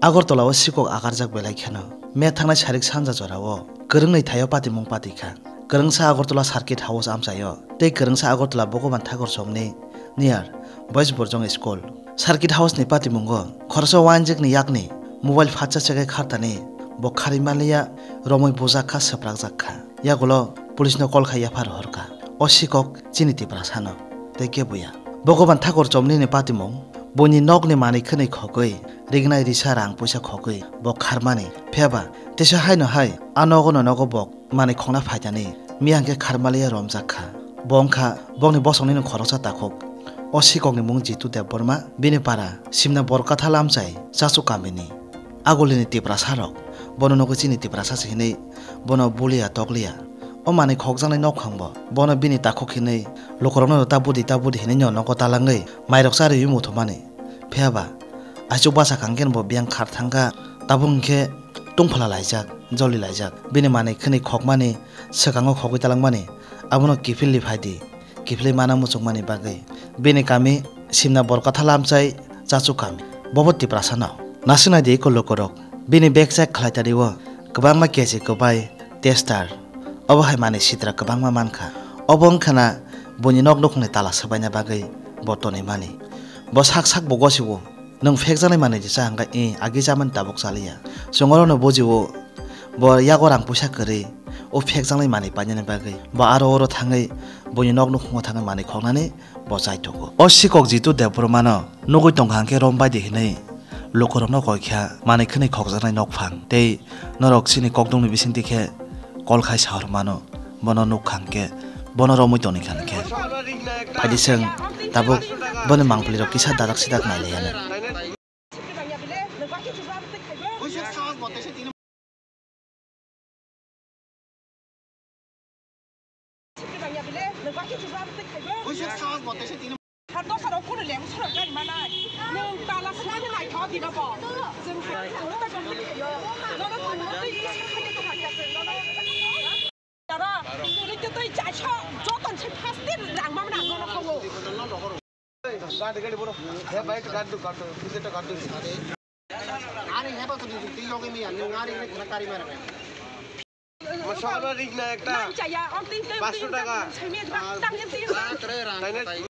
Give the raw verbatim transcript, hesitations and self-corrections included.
Agartala o sikok agarjak belai kheno. May thangnai sarik sanja jorao kwrwngni thaio patimung patikha. Kwrwngsa Agartala Circuit House amchaio tei kwrwngsa Agartala Bhogoban Thakur Chomni near Boys Borjong School. Circuit House ni patimungo khoroksa wainjwkni yakni mobile phatsa chekai khartani bo kharwi manliya romwi bujakha, swprakjakha. Yagulo police no call khai yaphar rohorkha. O sikok chini Tiprasano tei keboya. Bhogoban Thakur Chomni ni patimung, buini nokni manwi khwnwi khogwi rignai risa rang puisa khogwi bo kharmani. Phiyaba teisa haino hai a nogo no nogo bok manwi khongna phaitani miyang khe kharmaliya romjak kha. Bo wngkha bokni bosongni no khoroksa takhuk. O sikokni mung Jitu Debbarma, bini para Simna Borkatha Lamchai, Chachu kamini. Agulini Tiprasa rok bono nugwi chini Tiprasa se hinwi bono buliya tokliya. O manwi khokjaknai nokhang bo bono bini takhuk hinwi lukurokno ta budi ta budi hinwi nw nogo talangwi mairok chariwi muthumani. Phiyaba aichuk bwsa kangkhe bo biyang khar thangkha, tabuk hinkhe tungphala laijak, joli laijak. Bini manwi khwnwi khokmani, swkango khogwi talangmani, abono kiphilwi phaidi, kiphilwi mana muchungmani bagwi. Bini kami Simna Borkatha Lamchai, Chachu kami. Bobo Tiprasano. Nasinai di eko lukurok. Bini bag check khlai tadi o kwbangma kechi kwbai, tester. Obo hai manwi sitra kwbangma mankha. Obo wngkhana buini nok nukhungni tala swbaina bagwi bo tonwi mani. Bo sak sak bo gosio. Nwng phekjaknai manwi di cha hwnkha, i, agi chamani tabuk chaliya. Chwng orono bujio, bo yago rang puisa kwrwi, o phekjaknai manwi painani bagwi. Bo aro oro thangwi, buini nok nukhungo thangwi manwi khoknani bo chaithogo. O sikok Jitu Debbarmano nugwi tongkha hwnkhe rom bai di hinwi lukurokno koikha manwi khwnwi khokjaknai nokphang tei norok chini kokdongni bisingtwi khe call khai sahor mano, bono nuk kha hwnkhe, bono romwi tongwi kha hwnkhe. Phaidi chwng tabuk boni mangpili rok kisa dadak sidak nai laiya no. Tara, tuli tei tei chaisa, joton se first din rang mamna nono khawo. Gadi, gadi, boro. He bhai, gadi do, gadi do, pije to gadi do. Ari he ba to di, di yogi mi ani ngari ni khana kari mara. Masala rik na ekta. Nang chaya, on tin tei পাঁচশো টাকা. Sami tang tin. Tainai.